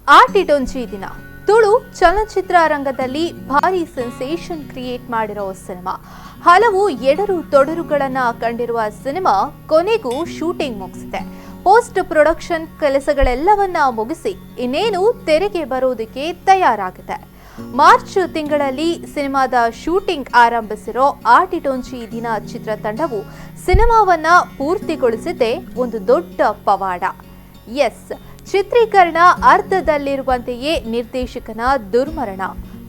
ಆಟಿಡೊಂಜಿ ದಿನ ತುಳು ಚಲನಚಿತ್ರ ರಂಗದಲ್ಲಿ ಭಾರಿ ಸೆನ್ಸೇಷನ್ ಕ್ರಿಯೇಟ್ ಮಾಡಿರೋ ಸಿನಿಮಾ. ಹಲವು ಎಡರು ತೊಡರುಗಳನ್ನ ಕಂಡಿರುವ ಸಿನಿಮಾ ಕೊನೆಗೂ ಶೂಟಿಂಗ್ ಮುಗಿಸಿದೆ. ಪೋಸ್ಟ್ ಪ್ರೊಡಕ್ಷನ್ ಕೆಲಸಗಳೆಲ್ಲವನ್ನ ಮುಗಿಸಿ ಇನ್ನೇನು ತೆರೆಗೆ ಬರೋದಕ್ಕೆ ತಯಾರಾಗಿದೆ. ಮಾರ್ಚ್ ತಿಂಗಳಲ್ಲಿ ಸಿನಿಮಾದ ಶೂಟಿಂಗ್ ಆರಂಭಿಸಿರೋ ಆಟಿಡೊಂಜಿ ದಿನ ಚಿತ್ರತಂಡವು ಸಿನಿಮಾವನ್ನ ಪೂರ್ತಿಗೊಳಿಸಿದ್ದೇ ಒಂದು ದೊಡ್ಡ ಪವಾಡ. ಎಸ್, ಚಿತ್ರೀಕರಣ ಅರ್ಧದಲ್ಲಿರುವಂತೆಯೇ ನಿರ್ದೇಶಕನ ದುರ್ಮರಣ,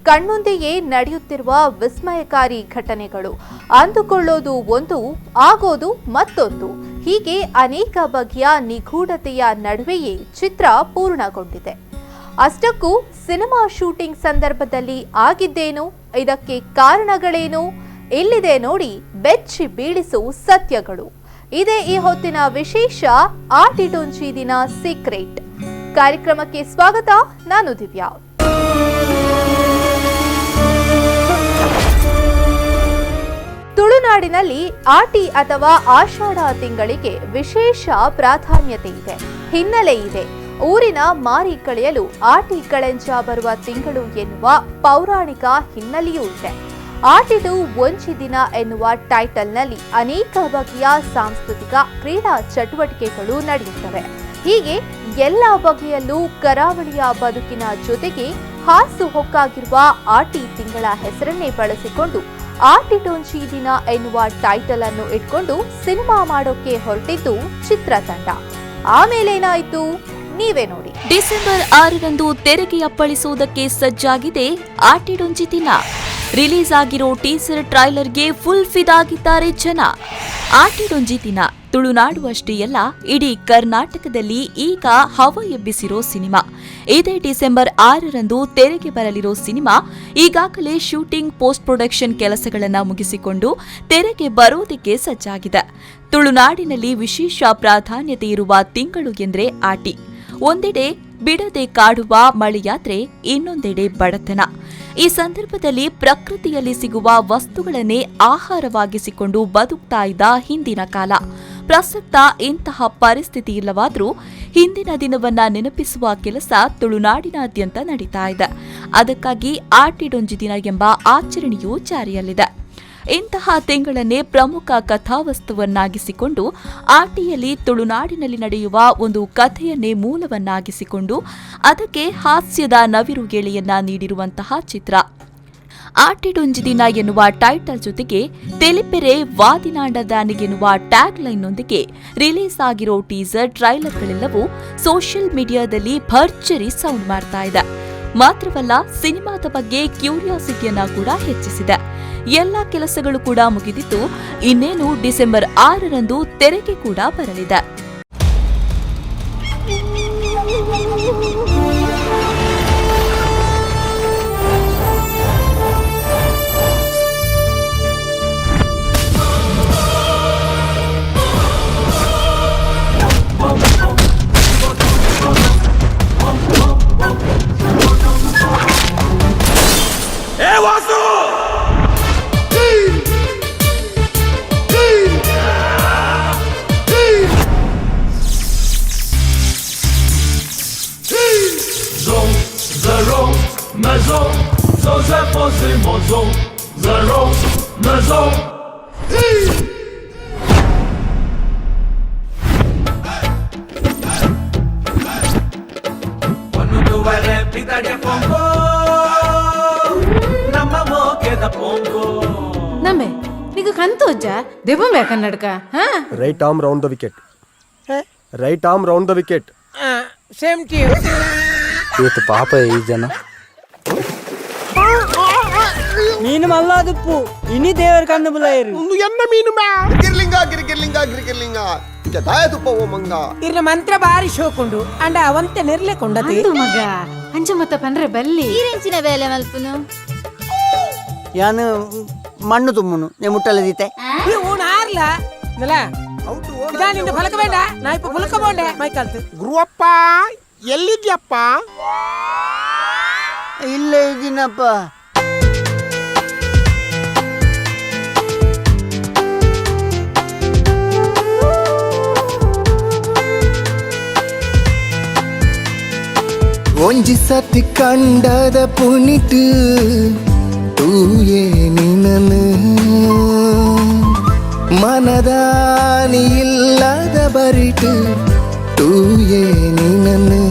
ಕಣ್ಮುಂದೆಯೇ ನಡೆಯುತ್ತಿರುವ ವಿಸ್ಮಯಕಾರಿ ಘಟನೆಗಳು, ಅಂದುಕೊಳ್ಳೋದು ಒಂದು ಆಗೋದು ಮತ್ತೊಂದು, ಹೀಗೆ ಅನೇಕ ಬಗೆಯ ನಿಗೂಢತೆಯ ನಡುವೆಯೇ ಚಿತ್ರ ಪೂರ್ಣಗೊಂಡಿದೆ. ಅಷ್ಟಕ್ಕೂ ಸಿನಿಮಾ ಶೂಟಿಂಗ್ ಸಂದರ್ಭದಲ್ಲಿ ಆಗಿದ್ದೇನು, ಇದಕ್ಕೆ ಕಾರಣಗಳೇನು, ಇಲ್ಲಿದೆ ನೋಡಿ ಬೆಚ್ಚಿ ಬೀಳಿಸು ಸತ್ಯಗಳು. ಇದೇ ಈ ಹೊತ್ತಿನ ವಿಶೇಷ ಆಟಿಡೊಂಜಿ ದಿನ ಸೀಕ್ರೆಟ್ ಕಾರ್ಯಕ್ರಮಕ್ಕೆ ಸ್ವಾಗತ. ನಾನು ದಿವ್ಯಾ. ತುಳುನಾಡಿನಲ್ಲಿ ಆಟಿ ಅಥವಾ ಆಷಾಢ ತಿಂಗಳಿಗೆ ವಿಶೇಷ ಪ್ರಾಧಾನ್ಯತೆ ಇದೆ, ಹಿನ್ನೆಲೆ ಇದೆ. ಊರಿನ ಮಾರಿ ಕಳೆಯಲು ಆಟಿ ಕಳೆಂಜ ಬರುವ ತಿಂಗಳು ಎನ್ನುವ ಪೌರಾಣಿಕ ಹಿನ್ನೆಲೆಯೂ ಇದೆ. ಆಟಿಡು ಒಂಜಿ ದಿನ ಎನ್ನುವ ಟೈಟಲ್ನಲ್ಲಿ ಅನೇಕ ಬಗೆಯ ಸಾಂಸ್ಕೃತಿಕ ಕ್ರೀಡಾ ಚಟುವಟಿಕೆಗಳು ನಡೆಯುತ್ತವೆ. ಹೀಗೆ ಎಲ್ಲ ಬಗೆಯಲ್ಲೂ ಕರಾವಳಿಯ ಬದುಕಿನ ಜೊತೆಗೆ ಹಾಸು ಹೊಕ್ಕಾಗಿರುವ ಆಟಿ ತಿಂಗಳ ಹೆಸರನ್ನೇ ಬಳಸಿಕೊಂಡು ಆಟಿಡೊಂಜಿ ದಿನ ಎನ್ನುವ ಟೈಟಲ್ ಅನ್ನು ಇಟ್ಕೊಂಡು ಸಿನಿಮಾ ಮಾಡೋಕೆ ಹೊರಟಿದ್ದು ಚಿತ್ರತಂಡ. ಆಮೇಲೇನಾಯ್ತು ನೀವೇ ನೋಡಿ. ಡಿಸೆಂಬರ್ 6ರಂದು ತೆರೆಗೆ ಅಪ್ಪಳಿಸುವುದಕ್ಕೆ ಸಜ್ಜಾಗಿದೆ ಆಟಿಡೊಂಜಿ ದಿನ. ರಿಲೀಸ್ ಆಗಿರೋ ಟೀಸರ್ ಟ್ರೈಲರ್ಗೆ ಫುಲ್ ಫಿದಾಗಿದ್ದಾರೆ ಜನ. ಆಟಿಡೊಂಜಿ ದಿನ ತುಳುನಾಡು ಅಷ್ಟೇ ಅಲ್ಲ, ಇಡೀ ಕರ್ನಾಟಕದಲ್ಲಿ ಈಗ ಹವ ಎಬ್ಬಿಸಿರೋ ಸಿನಿಮಾ. ಇದೇ ಡಿಸೆಂಬರ್ 6ರಂದು ತೆರೆಗೆ ಬರಲಿರೋ ಸಿನಿಮಾ ಈಗಾಗಲೇ ಶೂಟಿಂಗ್, ಪೋಸ್ಟ್ ಪ್ರೊಡಕ್ಷನ್ ಕೆಲಸಗಳನ್ನ ಮುಗಿಸಿಕೊಂಡು ತೆರೆಗೆ ಬರೋದಕ್ಕೆ ಸಜ್ಜಾಗಿದೆ. ತುಳುನಾಡಿನಲ್ಲಿ ವಿಶೇಷ ಪ್ರಾಧಾನ್ಯತೆ ಇರುವ ತಿಂಗಳು ಎಂದ್ರೆ ಆಟಿ. ಒಂದೆಡೆ ಬಿಡದೆ ಕಾಡುವ ಮಳೆಯಾದ್ರೆ ಇನ್ನೊಂದೆಡೆ ಬಡತನ. ಈ ಸಂದರ್ಭದಲ್ಲಿ ಪ್ರಕೃತಿಯಲ್ಲಿ ಸಿಗುವ ವಸ್ತುಗಳನ್ನೇ ಆಹಾರವಾಗಿಸಿಕೊಂಡು ಬದುಕ್ತಾ ಇದ್ದ ಹಿಂದಿನ ಕಾಲ. ಪ್ರಸಕ್ತ ಇಂತಹ ಪರಿಸ್ಥಿತಿ ಇಲ್ಲವಾದರೂ ಹಿಂದಿನ ದಿನವನ್ನ ನೆನಪಿಸುವ ಕೆಲಸ ತುಳುನಾಡಿನಾದ್ಯಂತ ನಡೀತಾ ಇದೆ. ಅದಕ್ಕಾಗಿ ಆಟಿಡೊಂಜಿ ದಿನ ಎಂಬ ಆಚರಣೆಯೂ ಜಾರಿಯಲ್ಲಿದೆ. ಇಂತಹ ತಿಂಗಳನ್ನೇ ಪ್ರಮುಖ ಕಥಾವಸ್ತುವನ್ನಾಗಿಸಿಕೊಂಡು ಆಟಿಯಲ್ಲಿ ತುಳುನಾಡಿನಲ್ಲಿ ನಡೆಯುವ ಒಂದು ಕಥೆಯನ್ನೇ ಮೂಲವನ್ನಾಗಿಸಿಕೊಂಡು ಅದಕ್ಕೆ ಹಾಸ್ಯದ ನವಿರುಗೆಳೆಯನ್ನ ನೀಡಿರುವಂತಹ ಚಿತ್ರ ಆಟಿಡೊಂಜಿ ದಿನ ಎನ್ನುವ ಟೈಟಲ್ ಜೊತೆಗೆ ತೆಲಿಪೆರೆ ವಾದಿನಾಂಡದಾನಿ ಎನ್ನುವ ಟ್ಯಾಗ್ ಲೈನ್ನೊಂದಿಗೆ ರಿಲೀಸ್ ಆಗಿರೋ ಟೀಸರ್, ಟ್ರೈಲರ್ಗಳೆಲ್ಲವೂ ಸೋಷಿಯಲ್ ಮೀಡಿಯಾದಲ್ಲಿ ಭರ್ಜರಿ ಸೌಂಡ್ ಮಾಡ್ತಾ ಇದೆ. ಮಾತ್ರವಲ್ಲ, ಸಿನಿಮಾದ ಬಗ್ಗೆ ಕ್ಯೂರಿಯಾಸಿಟಿಯನ್ನ ಕೂಡ ಹೆಚ್ಚಿಸಿದೆ. ಎಲ್ಲ ಕೆಲಸಗಳು ಕೂಡ ಮುಗಿದಿದ್ದು, ಇನ್ನೇನು ಡಿಸೆಂಬರ್ 6ರಂದು ತೆರೆಗೆ ಕೂಡ ಬರಲಿದೆ. ನಂಬೆ ನಿಗ ಕಂತೋಜ್ಜ ದೆಬ್ಬಂಬೆ ಕನ್ನಡಕ ಹಾ. Right arm round the wicket, right arm round the wicket. Same to. ಇವತ್ತು ಪಾಪ ಈ ಜನ. ಮೀನು ಮಲ್ಲಾದುಪ್ಪು ಇನಿ ದೇವರ ಕಣ್ಣು ಬುಲಾಯರು. ಎನ್ನ ಮೀನು ಮ್ಯಾ. ಗಿರ್ಲಿಂಗ ಗಿರಿಗಿರ್ಲಿಂಗ ಗಿರಿಗಿರ್ಲಿಂಗ ದಾಯದುಪ್ಪ ಓ ಮಂಗ. ಇರ್ನ ಮಂತ್ರ ಬಾರಿ ಶೋಕುಂಡು ಅಂಡ ಅವಂತೆ ನೆರ್ಲೆ ಕೊಂಡತಿ. ಮಗ ಅಂಚ ಮತ್ತ ಪನ್ರೆ ಬಲ್ಲಿ. ಈರೆಂಚಿನ ಬೇಲೆ ಮಲ್ಪುನು? ಯಾನು ಮಣ್ಣು ತುಮ್ಮನು ನೇ ಮುಟ್ಟಲದೀತೆ. ಊಣ ಆರ್ಲ ನಲ ಇದಾ ನಿನ್ನ ಫಲಕ ಬೇಡ, ನಾ ಇಪ್ಪ ಪುಲ್ಕ ಬೋಂಡೆ ಮೈಕಲ್ತು. ಗುರುವಪ್ಪ, ಎಲ್ಲಿದ್ಯಪ್ಪ? ಇಲ್ಲೇ ಇದ್ದೀನಪ್ಪ. ಒಂಜಿ ಸತಿ ಕಂಡದ ಪುನಿಟ್ ತೂಯೇ ನಿನನು ಮನದಾನಿ ಇಲ್ಲದ ಬರಿಟ್ ತೂಯೇ ನಿನನು.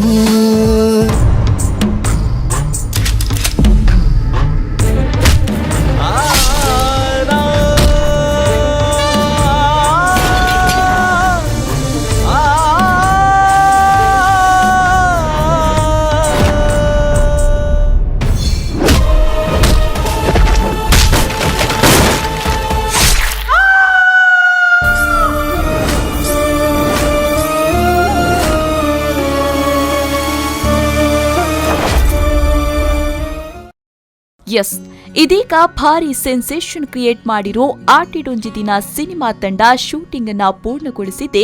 ಎಸ್, ಇದೀಗ ಭಾರಿ ಸೆನ್ಸೇಷನ್ ಕ್ರಿಯೇಟ್ ಮಾಡಿರೋ ಆಟಿಡೊಂಜಿ ದಿನ ಸಿನಿಮಾ ತಂಡ ಶೂಟಿಂಗ್ ಅನ್ನ ಪೂರ್ಣಗೊಳಿಸಿದ್ದೇ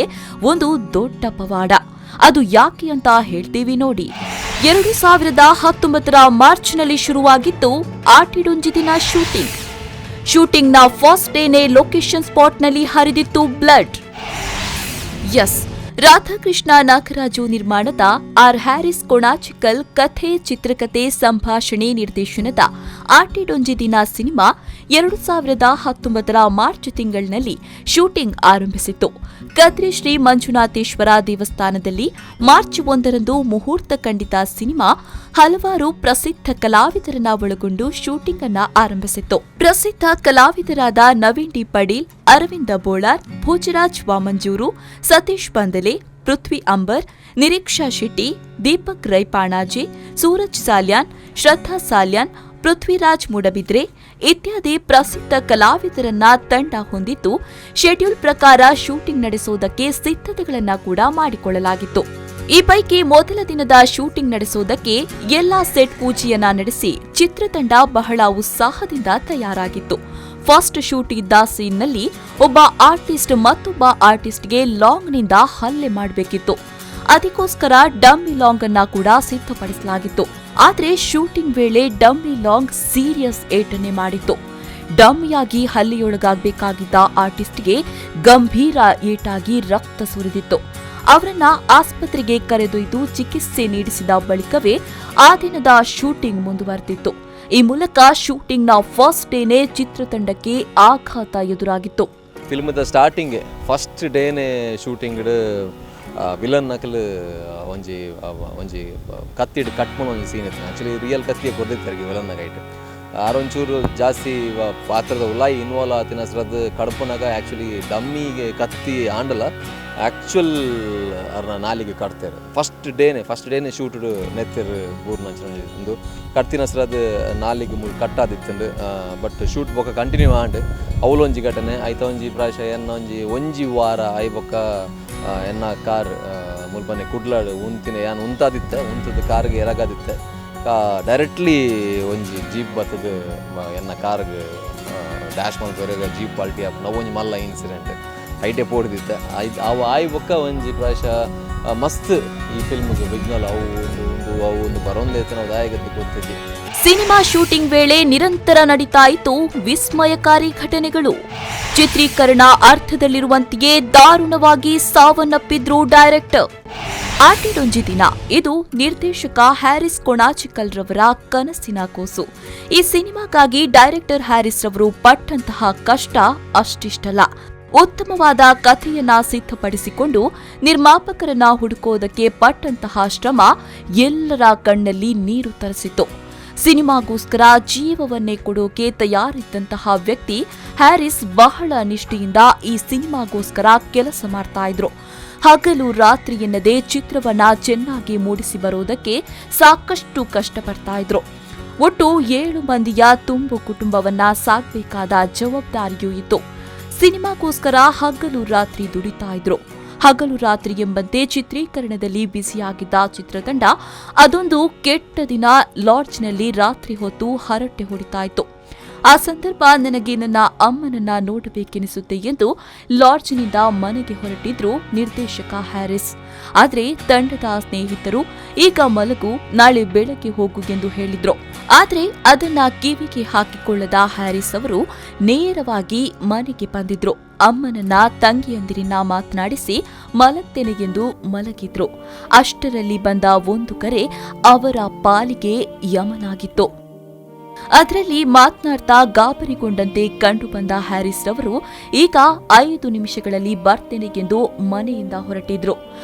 ಒಂದು ದೊಡ್ಡ ಪವಾಡ. ಅದು ಯಾಕೆ ಅಂತ ಹೇಳ್ತೀವಿ ನೋಡಿ. 2019 ಮಾರ್ಚ್ನಲ್ಲಿ ಶುರುವಾಗಿತ್ತು ಆಟಿಡೊಂಜಿ ದಿನ ಶೂಟಿಂಗ್. ಶೂಟಿಂಗ್ನ ಫಸ್ಟ್ ಡೇನೇ ಲೊಕೇಶನ್ ಸ್ಪಾಟ್ನಲ್ಲಿ ಹರಿದಿತ್ತು ಬ್ಲಡ್. ಎಸ್, ರಾಧಾಕೃಷ್ಣ ನಾಗರಾಜು ನಿರ್ಮಾಣದ ಆರ್ ಹ್ಯಾರಿಸ್ ಕೊಣಾಚಿಕಲ್ ಕಥೆ, ಚಿತ್ರಕಥೆ, ಸಂಭಾಷಣೆ ನಿರ್ದೇಶನದ ಆಟಿಡೊಂಜಿ ದಿನ ಸಿನಿಮಾ 2019 ಮಾರ್ಚ್ ತಿಂಗಳಿನಲ್ಲಿ ಶೂಟಿಂಗ್ ಆರಂಭಿಸಿತ್ತು. ಕದ್ರಿ ಶ್ರೀ ಮಂಜುನಾಥೇಶ್ವರ ದೇವಸ್ಥಾನದಲ್ಲಿ ಮಾರ್ಚ್ 1ರಂದು ಮುಹೂರ್ತ ಕಂಡಿದ್ದ ಸಿನಿಮಾ ಹಲವಾರು ಪ್ರಸಿದ್ಧ ಕಲಾವಿದರನ್ನ ಒಳಗೊಂಡು ಶೂಟಿಂಗ್ ಅನ್ನ ಆರಂಭಿಸಿತ್ತು. ಪ್ರಸಿದ್ಧ ಕಲಾವಿದರಾದ ನವೀನ್ ಡಿ ಪಡೀಲ್, ಅರವಿಂದ ಬೋಳಾರ್, ಭೋಜರಾಜ್ ವಾಮಂಜೂರು, ಸತೀಶ್ ಬಂದಲೆ, ಪೃಥ್ವಿ ಅಂಬರ್, ನಿರೀಕ್ಷಾ ಶೆಟ್ಟಿ, ದೀಪಕ್ ರೈ ಪಾಣಾಜೆ, ಸೂರಜ್ ಸಾಲ್ಯಾನ್, ಶ್ರದ್ಧಾ ಸಾಲ್ಯಾನ್, ಪೃಥ್ವಿರಾಜ್ ಮೂಡಬಿದ್ರೆ ಇತ್ಯಾದಿ ಪ್ರಸಿದ್ಧ ಕಲಾವಿದರನ್ನ ತಂಡ ಹೊಂದಿದ್ದು, ಶೆಡ್ಯೂಲ್ ಪ್ರಕಾರ ಶೂಟಿಂಗ್ ನಡೆಸುವುದಕ್ಕೆ ಸಿದ್ಧತೆಗಳನ್ನ ಕೂಡ ಮಾಡಿಕೊಳ್ಳಲಾಗಿತ್ತು. ಈ ಪೈಕಿ ಮೊದಲ ದಿನದ ಶೂಟಿಂಗ್ ನಡೆಸುವುದಕ್ಕೆ ಎಲ್ಲಾ ಸೆಟ್ ಪೂಜೆಯನ್ನ ನಡೆಸಿ ಚಿತ್ರತಂಡ ಬಹಳ ಉತ್ಸಾಹದಿಂದ ತಯಾರಾಗಿತ್ತು. ಫಸ್ಟ್ ಶೂಟ್ ಇದ್ದ ಸೀನ್ನಲ್ಲಿ ಒಬ್ಬ ಆರ್ಟಿಸ್ಟ್ ಮತ್ತೊಬ್ಬ ಆರ್ಟಿಸ್ಟ್ಗೆ ಲಾಂಗ್ನಿಂದ ಹಲ್ಲೆ ಮಾಡಬೇಕಿತ್ತು. ಅದಕ್ಕೋಸ್ಕರ ಡಮ್ಮಿ ಲಾಂಗ್ ಅನ್ನ ಕೂಡ ಸಿದ್ಧಪಡಿಸಲಾಗಿತ್ತು. ಆದರೆ ಶೂಟಿಂಗ್ ವೇಳೆ ಡಮ್ಮಿ ಲಾಂಗ್ ಸೀರಿಯಸ್ ಏಟನ್ನೇ ಮಾಡಿತ್ತು. ಡಮ್ಮಿಯಾಗಿ ಹಲ್ಲೆಯೊಳಗಾಗಬೇಕಾಗಿದ್ದ ಆರ್ಟಿಸ್ಟ್ಗೆ ಗಂಭೀರ ಏಟಾಗಿ ರಕ್ತ ಸುರಿದಿತ್ತು. ಅವರನ್ನ ಆಸ್ಪತ್ರೆಗೆ ಕರೆದೊಯ್ದು ಚಿಕಿತ್ಸೆ ನೀಡಿಸಿದ ಬಳಿಕವೇ ಆ ದಿನದ ಶೂಟಿಂಗ್ ಮುಂದುವರೆದಿತ್ತು. ಈ ಮೂಲಕ ಶೂಟಿಂಗ್ನ ಫಸ್ಟ್ ಡೇನೇ ಚಿತ್ರತಂಡಕ್ಕೆ ಆಘಾತ ಎದುರಾಗಿತ್ತು. ಫಿಲ್ಮ್ದ ಸ್ಟಾರ್ಟಿಂಗ್ ಫಸ್ಟ್ ಡೇನೆ ಶೂಟಿಂಗ್ ವಿಲನ್ ನಕಲು ಒಂಜಿ ಒಂಜಿ ಕತ್ತಿಡ್ ಕಟ್ ಮಾಡೋ ಒಂಜಿ ಸೀನ್ ಇತ್ತು. ಆ್ಯಕ್ಚುಲಿ ರಿಯಲ್ ಕತ್ತಿಗೆ ಕೊರ್ದಿತ್ತಾರೆ ವಿಲನ್ ಐಟ್. ಆರೊಂಚೂರು ಜಾಸ್ತಿ ಪಾತ್ರದ ಉಲಾಯಿ ಇನ್ವಾಲ್ವ್ ಆತಿನ ಅಸ್ರದ್ದು ಕಡ್ಪುನಾಗ ಆ್ಯಕ್ಚುಲಿ ಡಮ್ಮಿಗೆ ಕತ್ತಿ ಆಂಡಲ ಆ್ಯಕ್ಚುಲ್ ಅರ್ನ ನಾಲಿಗೆ ಕಟ್ತಾರೆ. ಫಸ್ಟ್ ಡೇನೆ ಶೂಟುಡು ನೆತ್ತಿರು ಬೂರ್ನಂಚಿನ ಒಂದು ಕಟ್ತಿನ ಅಸ್ರದ್ದು ನಾಲಿಗೆ ಮುಳ್ ಕಟ್ಟಾದಿತ್ತಂಡು. ಬಟ್ ಶೂಟ್ ಬೊಕ್ಕ ಕಂಟಿನ್ಯೂ ಆಂಡ್ ಅವಲೊಂಜಿ ಘಟನೆ ಐತ. ಒಂಜಿ ಪ್ರಾಯಶಃ ಎನ್ನ ಒಂಜಿ ಒಂಜಿ ವಾರ I ಬೊಕ್ಕ ಎನ್ನ ಕಾರ್ ಮುಲ್ಪನೆ ಕುಡ್ಲಾಡು ಉಂತಿನ ಯಾನ್ ಉಂತಾದಿತ್ತೆ, ಉಂತದ ಕಾರ್ಗೆ ಎರಗಾದಿತ್ತೆ. ಡೈರೆಕ್ಟ್ಲಿ ಒಂಜಿ ಜೀಪ್ ಬತ್ತದ ಎನ್ನ ಕಾರ್ಗೆ ಡ್ಯಾಶ್ ಮಲ್ಪೆರೆಗ ಜೀಪ್ ಪಾಲ್ಟಿ ಆಪ್ ನವೊಂಜಿ ಮಲ್ಲ ಇನ್ಸಿಡೆಂಟ್ ಐಟೆ ಪೋಡ್ದಿತ್ತೆ. ಅವು ಆಯ್ ಬೊಕ್ಕ ಒಂಜಿ ಪ್ರಾಯಶಃ ಮಸ್ತ್ ಈ ಫಿಲ್ಮ್ಗೆ ವಿಘ್ನಲ್ ಅವು ಒಂದು ಒಂದು ಅವು ಒಂದು ಬರೋಂದೈತೆ ನಾವು ದಾಯಗದ್ದು ಗೊತ್ತಿದ್ದಿ. ಸಿನಿಮಾ ಶೂಟಿಂಗ್ ವೇಳೆ ನಿರಂತರ ನಡೀತಾ ಇತ್ತು ವಿಸ್ಮಯಕಾರಿ ಘಟನೆಗಳು. ಚಿತ್ರೀಕರಣ ಅರ್ಥದಲ್ಲಿರುವಂತೆಯೇ ದಾರುಣವಾಗಿ ಸಾವನ್ನಪ್ಪಿದ್ರು ಡೈರೆಕ್ಟರ್. ಆಟಿಡೊಂಜಿ ದಿನ ಇದು ನಿರ್ದೇಶಕ ಹ್ಯಾರಿಸ್ ಕೊಣಾಚಿಕಲ್ ರವರ ಕನಸಿನ ಕೂಸು. ಈ ಸಿನಿಮಾಗಾಗಿ ಡೈರೆಕ್ಟರ್ ಹ್ಯಾರಿಸ್ ರವರು ಪಟ್ಟಂತಹ ಕಷ್ಟ ಅಷ್ಟಿಷ್ಟಲ್ಲ. ಉತ್ತಮವಾದ ಕಥೆಯನ್ನ ಸಿದ್ಧಪಡಿಸಿಕೊಂಡು ನಿರ್ಮಾಪಕರನ್ನ ಹುಡುಕೋದಕ್ಕೆ ಪಟ್ಟಂತಹ ಶ್ರಮ ಎಲ್ಲರ ಕಣ್ಣಲ್ಲಿ ನೀರು ತರಿಸಿತ್ತು. ಸಿನಿಮಾಗೋಸ್ಕರ ಜೀವವನ್ನೇ ಕೊಡೋಕೆ ತಯಾರಿದ್ದಂತಹ ವ್ಯಕ್ತಿ ಹ್ಯಾರಿಸ್ ಬಹಳ ನಿಷ್ಠೆಯಿಂದ ಈ ಸಿನಿಮಾಗೋಸ್ಕರ ಕೆಲಸ ಮಾಡ್ತಾ ಇದ್ರು. ಹಗಲು ರಾತ್ರಿ ಎನ್ನದೇ ಚಿತ್ರವನ್ನ ಚೆನ್ನಾಗಿ ಮೂಡಿಸಿ ಬರೋದಕ್ಕೆ ಸಾಕಷ್ಟು ಕಷ್ಟಪಡ್ತಾ ಇದ್ರು. ಒಟ್ಟು 7 ಮಂದಿಯ ತುಂಬು ಕುಟುಂಬವನ್ನ ಸಾಕಬೇಕಾದ ಜವಾಬ್ದಾರಿಯೂ ಇತ್ತು. ಸಿನಿಮಾಗೋಸ್ಕರ ಹಗಲು ರಾತ್ರಿ ದುಡಿತಾ ಇದ್ರು. ಹಗಲು ರಾತ್ರಿ ಎಂಬಂತೆ ಚಿತ್ರೀಕರಣದಲ್ಲಿ ಬ್ಯುಸಿಯಾಗಿದ್ದ ಚಿತ್ರತಂಡ ಅದೊಂದು ಕೆಟ್ಟ ದಿನ ಲಾಡ್ಜ್ನಲ್ಲಿ ರಾತ್ರಿ ಹೊತ್ತು ಹರಟೆ ಹೊಡಿತಾ ಇತ್ತು. ಆ ಸಂದರ್ಭ ನನಗೆ ನನ್ನ ಅಮ್ಮನನ್ನ ನೋಡಬೇಕೆನಿಸುತ್ತೆ ಎಂದು ಲಾಡ್ಜ್ನಿಂದ ಮನೆಗೆ ಹೊರಟಿದ್ರು ನಿರ್ದೇಶಕ ಹ್ಯಾರಿಸ್. ಆದರೆ ತಂಡದ ಸ್ನೇಹಿತರು ಈಗ ಮಲಗು, ನಾಳೆ ಬೆಳಗ್ಗೆ ಹೋಗು ಎಂದು ಹೇಳಿದ್ರು. ಆದರೆ ಅದನ್ನ ಕಿವಿಗೆ ಹಾಕಿಕೊಳ್ಳದ ಹ್ಯಾರಿಸ್ ಅವರು ನೇರವಾಗಿ ಮನೆಗೆ ಬಂದಿದ್ರು. ಅಮ್ಮನನ್ನ ತಂಗಿಯಂದಿರನ್ನ ಮಾತನಾಡಿಸಿ ಮಲಗ್ತೇನೆ ಎಂದು ಮಲಗಿದ್ರು. ಅಷ್ಟರಲ್ಲಿ ಬಂದ ಒಂದು ಕರೆ ಅವರ ಪಾಲಿಗೆ ಯಮನಾಗಿತ್ತು. ಅದರಲ್ಲಿ ಮಾತನಾಡ್ತಾ ಗಾಬರಿಗೊಂಡಂತೆ ಕಂಡುಬಂದ ಹ್ಯಾರಿಸ್ ರವರು ಈಗ 5 ನಿಮಿಷಗಳಲ್ಲಿ ಬರ್ತೇನೆ ಎಂದು ಮನೆಯಿಂದ ಹೊರಟಿದ್ರು.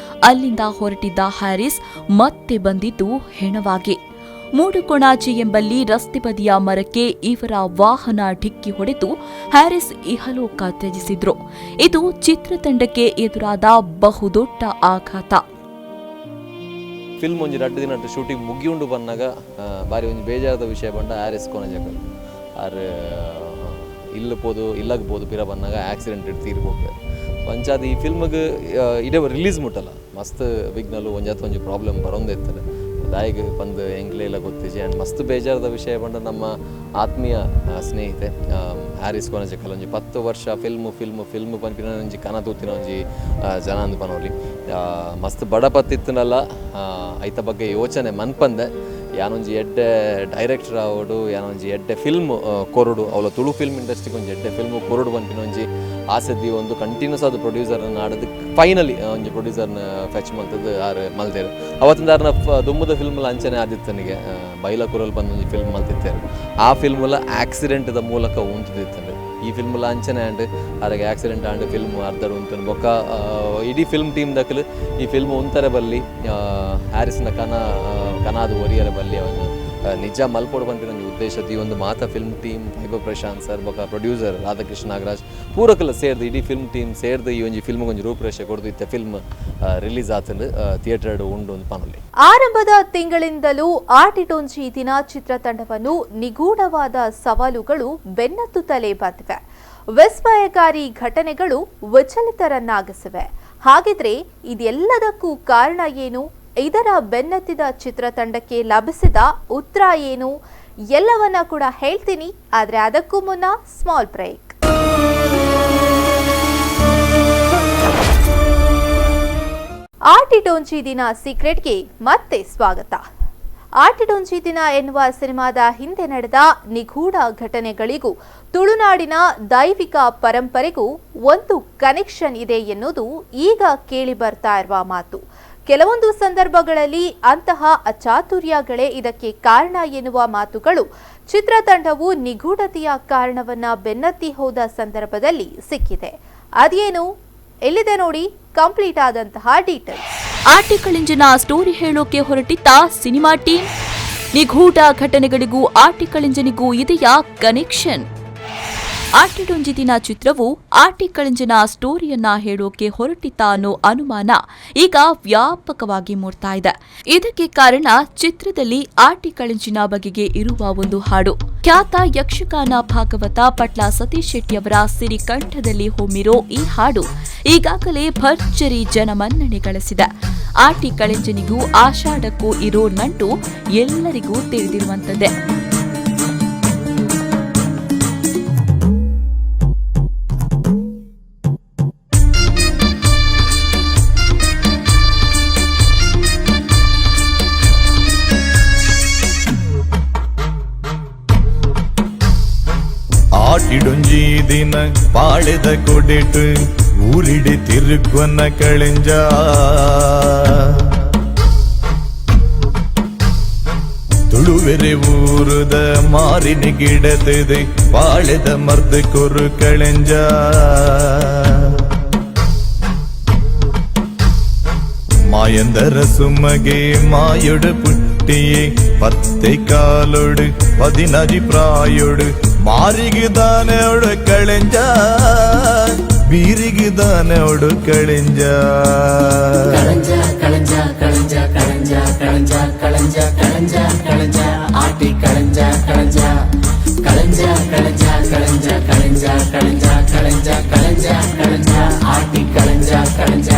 ಅಲ್ಲಿಂದ ಹೊರಟಿದ್ದ ಹ್ಯಾರಿಸ್ ಮತ್ತೆ ಬಂದಿದ್ದು ಹೆಣವಾಗಿ. ಮೂಡುಕೊಣಾಜೆ ಎಂಬಲ್ಲಿ ರಸ್ತೆ ಬದಿಯ ಮರಕ್ಕೆ ಇವರ ವಾಹನ ಡಿಕ್ಕಿ ಹೊಡೆದು ಹ್ಯಾರಿಸ್ ಇಹಲೋಕ ತ್ಯಜಿಸಿದ್ರು. ಇದು ಚಿತ್ರತಂಡಕ್ಕೆ ಎದುರಾದ ಬಹುದೊಡ್ಡ ಆಘಾತ. ಫಿಲ್ಮ್ ಒಂಜಿ 2 ದಿನ ಶೂಟಿಂಗ್ ಮುಗಿಯುಂಡು ಬಂದಾಗ ಬಾರಿ ಒಂಜಿ ಬೇಜಾರದ ವಿಷಯ ಬಂಡ ಹ್ಯಾರಿಸ್ ಕೊನಜಕಲ್ ಆರ್ ಇಲ್ಲ ಪೋದು ಇಲ್ಲಾಗ ಪೋದು ಪಿರ ಬಂದಾಗ ಆಕ್ಸಿಡೆಂಟ್ ತೀರ್ ಹೋಗ್ತಾರೆ. ಅಂಚಾದ ಈ ಫಿಲ್ಮ್ಗೆ ಇಡೇ ರಿಲೀಸ್ ಮುಟ್ಟಲ್ಲ ಮಸ್ತ್ ವಿಘ್ನಲು ಒಂಜಾತ ಒಂಜಿ ಪ್ರಾಬ್ಲಮ್ ಬರೋಂದೇ ಇರ್ತಾರೆ. ದಾಯಿಗೆ ಬಂದು ಎಂಕ್ಲೆ ಇಲ್ಲ ಗೊತ್ತಿಜಿ. ಆ್ಯಂಡ್ ಮಸ್ತ್ ಬೇಜಾರದ ವಿಷಯ ಬಂಡ ನಮ್ಮ ಆತ್ಮೀಯ ಸ್ನೇಹಿತೆ ಹ್ಯಾರಿಸ್ ಕೊನಜಕಲ್ ಒಂಜಿ 10 ವರ್ಷ ಫಿಲ್ಮು ಫಿಲ್ಮು ಫಿಲ್ಮು ಪನ್ಪಿನ ಒಂಜಿ ಕನ ತೂತಿನ ಒಂಜಿ ಜನ ಅಂದ್ ಪನೋಲಿ. ಮಸ್ತ್ ಬಡಪತ್ತಿತ್ತನಲ್ಲ ಐತ ಬಗ್ಗೆ ಯೋಚನೆ ಮನ್ಪಂದೆ ಯಾನೊಂಜಿ ಎಡ್ಡೆ ಡೈರೆಕ್ಟರ್ ಆವಡು, ಯಾನೊಂಜಿ ಎಡ್ಡೆ ಫಿಲ್ಮ್ ಕೊರಡು, ಅವಳ ತುಳು ಫಿಲ್ಮ್ ಇಂಡಸ್ಟ್ರಿಗೆ ಒಂಜಿ ಎಡ್ಡೆ ಫಿಲ್ಮ್ ಕೊರಡು ಪನ್ಪಿನ ಒಂಜಿ ಆಸೆ ಒಂದು ಕಂಟಿನ್ಯೂಸ್ ಆದ ಪ್ರೊಡ್ಯೂಸರ್ನ ಆಡೋದು ಫೈನಲಿ ಒಂಜಿ ಪ್ರೊಡ್ಯೂಸರ್ನ ಫೆಚ್ ಮಲ್ತದ್ದು ಆರು ಮಲ್ತೇರು. ಅವತ್ತಿಂದ ಆರ್ನ ದುಮ್ಮದ ಫಿಲ್ಮ್ಲ ಅಂಚನೆ ಆದಿತ್ತನಿಗೆ ಬೈಲ ಕುರಲ್ ಬಂದು ಒಂಜಿ ಫಿಲ್ಮ್ ಮಲ್ತಿತ್ತೇರು. ಆ ಫಿಲ್ಮ್ಲ ಆಕ್ಸಿಡೆಂಟ್ದ ಮೂಲಕ ಉಂಟುದಿತ್ತಂದ್ರೆ ಈ ಫಿಲ್ಮ್ಲ ಅಂಚನೆ ಆಂಡ್ ಆರಾಗ ಆಕ್ಸಿಡೆಂಟ್ ಆಂಡ್ ಫಿಲ್ಮ್ ಅರ್ಧಡ್ ಉಂಟು ಬೊಕ್ಕ ಇಡೀ ಫಿಲ್ಮ್ ಟೀಮ್ ದಕ್ಕಲು ಈ ಫಿಲ್ಮ್ ಉಂತಾರೆ ಬಲ್ಲಿ ಹ್ಯಾರಿಸ್ನ ಕನಾದು ಒರಿಯರ ಬಲ್ಲಿ ಅವನು ನಿಜ ಮಲ್ಪೋಡು ಪನ್ಪಿನ ಒಂಜಿ ಉದ್ದೇಶ ಈ ಒಂದು ಮಾತ film team Vaibhav Prashanth sir ಬೊಕ್ಕ ಪ್ರೊಡ್ಯೂಸರ್ ರಾಧಾಕೃಷ್ಣ ನಾಗರಾಜ್ ಪೂರಕಲ ಸೇರ್ದು ಇಡೀ ಫಿಲ್ಮ್ ಟೀಮ್ ಸೇರ್ದು ಈ ಒಂಜಿ ಫಿಲ್ಮ್ ಒಂಜಿ ರೂಪುರೇಷೆ ಕೊಡ್ದು ಇತ್ತೆ ಫಿಲ್ಮ್ ರಿಲೀಸ್ ಆತಂದು ಥಿಯೇಟರ್ ಉಂಡು ಒಂದು ಪನೊಲಿ. ಆರಂಭದ ತಿಂಗಳಿಂದಲೂ ಆಟಿಡೊಂಜಿ ದಿನ ಚಿತ್ರತಂಡವನ್ನು ನಿಗೂಢವಾದ ಸವಾಲುಗಳು ಬೆನ್ನತ್ತುತ್ತಲೇ ಬಂದಿವೆ. ವಿಸ್ಮಯಕಾರಿ ಘಟನೆಗಳು ವಿಚಲಿತರನ್ನಾಗಿಸಿವೆ. ಹಾಗಿದ್ರೆ ಇದೆಲ್ಲದಕ್ಕೂ ಕಾರಣ ಏನು? ಇದರ ಬೆನ್ನತ್ತಿದ ಚಿತ್ರತಂಡಕ್ಕೆ ಲಭಿಸಿದ ಉತ್ತರ ಏನು? ಎಲ್ಲವನ್ನ ಕೂಡ ಹೇಳ್ತೀನಿ, ಆದರೆ ಅದಕ್ಕೂ ಮುನ್ನ ಸ್ಮಾಲ್ ಬ್ರೇಕ್. ಆಟಿಡೊಂಜಿ ದಿನ ಸೀಕ್ರೆಟ್ಗೆ ಮತ್ತೆ ಸ್ವಾಗತ. ಆಟಿಡೊಂಜಿ ದಿನ ಎನ್ನುವ ಸಿನಿಮಾದ ಹಿಂದೆ ನಡೆದ ನಿಗೂಢ ಘಟನೆಗಳಿಗೂ ತುಳುನಾಡಿನ ದೈವಿಕ ಪರಂಪರೆಗೂ ಒಂದು ಕನೆಕ್ಷನ್ ಇದೆ ಎನ್ನುವುದು ಈಗ ಕೇಳಿ ಬರ್ತಾ ಇರುವ ಮಾತು. ಕೆಲವೊಂದು ಸಂದರ್ಭಗಳಲ್ಲಿ ಅಂತಹ ಅಚಾತುರ್ಯಗಳೇ ಇದಕ್ಕೆ ಕಾರಣ ಎನ್ನುವ ಮಾತುಗಳು ಚಿತ್ರತಂಡವು ನಿಗೂಢತೆಯ ಕಾರಣವನ್ನ ಬೆನ್ನತ್ತಿ ಹೋದ ಸಂದರ್ಭದಲ್ಲಿ ಸಿಕ್ಕಿದೆ. ಅದೇನು ಎಲ್ಲಿದೆ ನೋಡಿ ಕಂಪ್ಲೀಟ್ ಆದಂತಹ ಡೀಟೇಲ್ಸ್. ಆಟಿಕಳಿಂಜನ ಸ್ಟೋರಿ ಹೇಳೋಕೆ ಹೊರಟಿದ್ದ ಸಿನಿಮಾ ಟೀಮ್, ನಿಗೂಢ ಘಟನೆಗಳಿಗೂ ಆಟಿಕಳಿಂಜನಿಗೂ ಇದೆಯಾ ಕನೆಕ್ಷನ್? ಆಟಿಡೊಂಜಿ ದಿನ ಚಿತ್ರವು ಆಟಿಕಳಿಂಜನ ಸ್ಟೋರಿಯನ್ನ ಹೇಳೋಕೆ ಹೊರಟಿತ್ತ ಅನ್ನೋ ಅನುಮಾನ ಈಗ ವ್ಯಾಪಕವಾಗಿ ಮೂಡ್ತಾ ಇದೆ. ಇದಕ್ಕೆ ಕಾರಣ ಚಿತ್ರದಲ್ಲಿ ಆಟಿಕಳಿಂಜಿನ ಬಗೆಗೆ ಇರುವ ಒಂದು ಹಾಡು. ಖ್ಯಾತ ಯಕ್ಷಗಾನ ಭಾಗವತ ಪಟ್ಲ ಸತೀಶ್ ಶೆಟ್ಟಿಯವರ ಸಿರಿಕಂಠದಲ್ಲಿ ಹೊಮ್ಮಿರೋ ಈ ಹಾಡು ಈಗಾಗಲೇ ಭರ್ಜರಿ ಜನಮನ್ನಣೆ ಗಳಿಸಿದೆ. ಆಟಿಕಳಿಂಜನಿಗೂ ಆಷಾಢಕ್ಕೂ ಇರೋ ನಂಟು ಎಲ್ಲರಿಗೂ ತಿಳಿದಿರುವಂತದ್ದೇ. ಆಟಿಡೊಂಜಿ ದಿನ ಪಾಳೆದ ಕೊಡಿಟು ಊರಿಡಿ ತಿರುಗ್ವನ ಕಳೆಂಜ ತುಳುವೆರೆ ಊರುದ ಮಾರಿನ ಗಿಡದಿದೆ ಪಾಳೆದ ಮರ್ದ ಕೊರು ಕಳೆಂಜ ಮಾಯಂದರ ಸುಮಗೆ ಮಾಯೊಡು ಪುಟ್ಟಿಯೇ ಪತ್ತೆ ಕಾಲೊಡು 14 ಪ್ರಾಯೊಡು ಮಾರಿಗಿದಾನೆ ಒಡು ಕಳೆಂಜ ಬೀರಿಗಿದಾನೆ ಒಡು ಕಳೆಂಜ ಕಳಂಜ ಕಳಂಜ ಕಳಂಜ ಕಳಂಜ ಕಳಂಜ ಕಳಂಜ ಕಳಂಜ ಕಳಂಜ ಆಟಿ ಕಳಂಜ ಕಳಂಜ ಕಳಂಜ ಕಳಂಜ ಕಳಂಜ ಕಳಂಜ ಕಳಂಜ ಕಳಂಜ ಕಳಂಜ ಕಳಂಜ ಆಟಿ ಕಳಂಜ ಕಳಂಜ.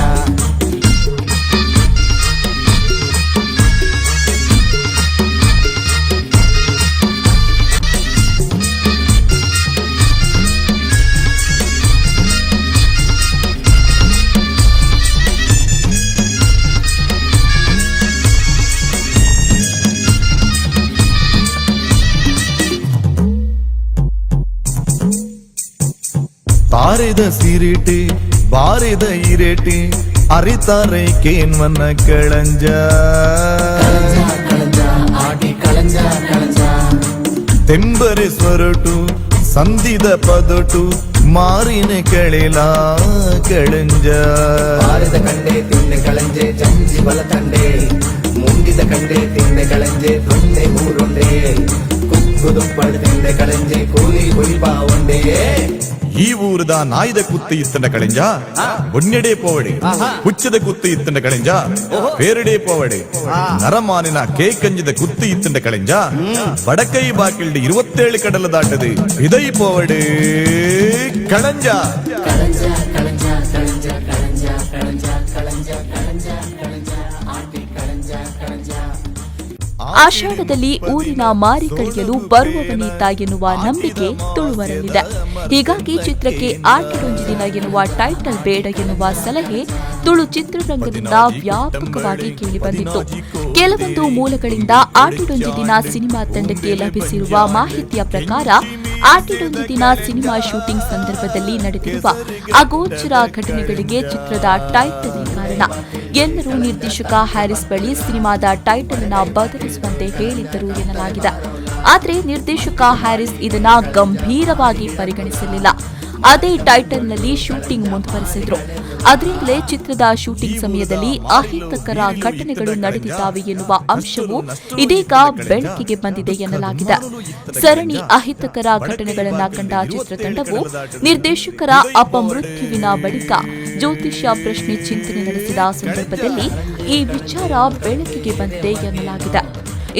ತಾರೆದ ಸಿರಿಟೆ ಬಾರೆದ ಇರೇಟೆ ಅರಿತಾರೆ ಕೇನ್ವನ ಕಳಂಜ. ಕಳಂಜ ಆಟಿ ಕಳಂಜ ಕಳಂಜ. ತೆಂಬರೆ ಸ್ವರಟು ಸಂಧಿದ ಪದಟು ಮಾರಿನ ಕೆಳೆಲ ಕಳಂಜ. ಬಾರಿದ ಕಂಡೆ ತಿಂದೆ ಕಳಂಜೆ ಜಂಜಿ ಬಲ ತಂಡೆ, ಮುಂಡಿದ ಕಂಡೆ ತಿಂದೆ ಕಳಂಜೆ ದೊಣ್ಣೆ ಊರುಂಡೆ, ಕುಕ್ಕುದುಪ್ಪಳ ತಿಂದೆ ಕಳಂಜೆ ಕೂಲಿ ಹುಲಿಪಾ ಉಂಡೆ. ಈ ಊರದ ನಾಯಿದ ಕುತ್ತು ಇತ್ತಂಡ ಕಳೆಂಜ ಒಣ್ಣೆಡೆ ಪೋವಡೆ, ಹುಚ್ಚದ ಕುತ್ತು ಇತ್ತಂಡ ಕಳೆಂಜ ಪೇರಡೆ ಪೋವಡೆ, ನರಮಾನಿನ ಕೇಕಂಜಿದ ಕುತ್ತು ಇತ್ತಂಡ ಕಳೆಂಜ ಬಡಕೈ ಬಾಕಿಲ್ಡಿ 27 ಕಡಲ ದಾಟದೆ ಇದೈ ಪೋವಡೆ ಕಳಂಜ. ಕಳಂಜ ಕಳಂಜ ಕಳಂಜ ಕಳಂಜ ಕಳಂಜ ಕಳಂಜ ಕಳಂಜ ಕಳಂಜ ಆಟಿ ಕಳಂಜ ಕಳಂಜ. ಆಷಾಢದಲ್ಲಿ ಊರಿನ ಮಾರಿ ಕಳೆಯಲು ಬರುವವನೀತ ಎನ್ನುವ ನಂಬಿಕೆ ತುಳುವರಲ್ಲಿದೆ. ಹೀಗಾಗಿ ಚಿತ್ರಕ್ಕೆ ಆಟಿಡೊಂಜಿ ದಿನ ಎನ್ನುವ ಟೈಟಲ್ ಬೇಡ ಎನ್ನುವ ಸಲಹೆ ತುಳು ಚಿತ್ರರಂಗದಿಂದ ವ್ಯಾಪಕವಾಗಿ ಕೇಳಿಬಂದಿತ್ತು. ಕೆಲವೊಂದು ಮೂಲಗಳಿಂದ ಆಟಿಡೊಂಜಿ ದಿನ ಸಿನಿಮಾ ತಂಡಕ್ಕೆ ಲಭಿಸಿರುವ ಮಾಹಿತಿಯ ಪ್ರಕಾರ ಆಟಿಡೊಂಜಿ ದಿನ ಸಿನಿಮಾ ಶೂಟಿಂಗ್ ಸಂದರ್ಭದಲ್ಲಿ ನಡೆದಿರುವ ಅಗೋಚರ ಘಟನೆಗಳಿಗೆ ಚಿತ್ರದ ಟೈಟಲ್ ಕಾರಣ. ಎಲ್ಲರೂ ನಿರ್ದೇಶಕ ಹ್ಯಾರಿಸ್ ಬಳಿ ಸಿನಿಮಾದ ಟೈಟಲ್ ಅನ್ನು ಬದಲಿಸುವಂತೆ ಹೇಳಿದ್ದರು ಎನ್ನಲಾಗಿದೆ. ಆದರೆ ನಿರ್ದೇಶಕ ಹ್ಯಾರಿಸ್ ಇದನ್ನ ಗಂಭೀರವಾಗಿ ಪರಿಗಣಿಸಲಿಲ್ಲ. ಅದೇ ಟೈಟಲ್ನಲ್ಲಿ ಶೂಟಿಂಗ್ ಮುಂದುವರೆಸಿದ್ರು. ಅದರಿಂದಲೇ ಚಿತ್ರದ ಶೂಟಿಂಗ್ ಸಮಯದಲ್ಲಿ ಅಹಿತಕರ ಘಟನೆಗಳು ನಡೆದಿದ್ದಾವೆ ಎನ್ನುವ ಅಂಶವು ಇದೀಗ ಬೆಳಕಿಗೆ ಬಂದಿದೆ ಎನ್ನಲಾಗಿದೆ. ಸರಣಿ ಅಹಿತಕರ ಘಟನೆಗಳನ್ನು ಕಂಡ ಚಿತ್ರತಂಡವು ನಿರ್ದೇಶಕರ ಅಪಮೃತ್ಯುವಿನ ಬಳಿಕ ಜ್ಯೋತಿಷ್ಯ ಪ್ರಶ್ನೆ ಚಿಂತನೆ ನಡೆಸಿದ ಸಂದರ್ಭದಲ್ಲಿ ಈ ವಿಚಾರ ಬೆಳಕಿಗೆ ಬಂದಿದೆ ಎನ್ನಲಾಗಿದೆ.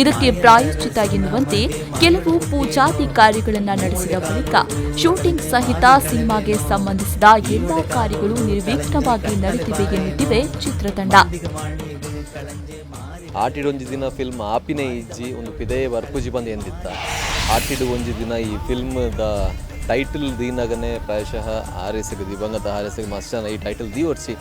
ಇದಕ್ಕೆ ಪ್ರಾಯಶ್ಚಿತ ಎನ್ನುವಂತೆ ಕೆಲವು ಪೂಜಾದಿ ಕಾರ್ಯಗಳನ್ನು ನಡೆಸಿದ ಬಳಿಕ ಶೂಟಿಂಗ್ ಸಹಿತ ಸಿನಿಮಾಗೆ ಸಂಬಂಧಿಸಿದ ಎಲ್ಲಾ ಕಾರ್ಯಗಳು ನಿರ್ವಿಘ್ನವಾಗಿ ನಡೆದಿವೆ ಎನ್ನುತ್ತಿವೆ ಚಿತ್ರತಂಡ. ಆಟಿಡೊಂಜಿ ದಿನ ಫಿಲ್ಮ್ ಆಪಿನೇ ಇಜ್ಜಿ ಒಂದು ಪಿದೇ ಬರ್ಪುಜಿ ಬಂದು ಎಂದಿತ್ತ ಆಟಿಡು ಒಂಜಿ ದಿನ ಈ ಫಿಲ್ಮ್ the title ದೀನಗನೆ ಪ್ರಾಯಶಃ ಆರ್ಎಸ್ಗೆ ದಿವಂಗತ ಆರ್ಎಸ್ಗೆ ಮಸ್ತ್ ಜನ ಈ ಟೈಟಲ್ the ವರ್ಷಿ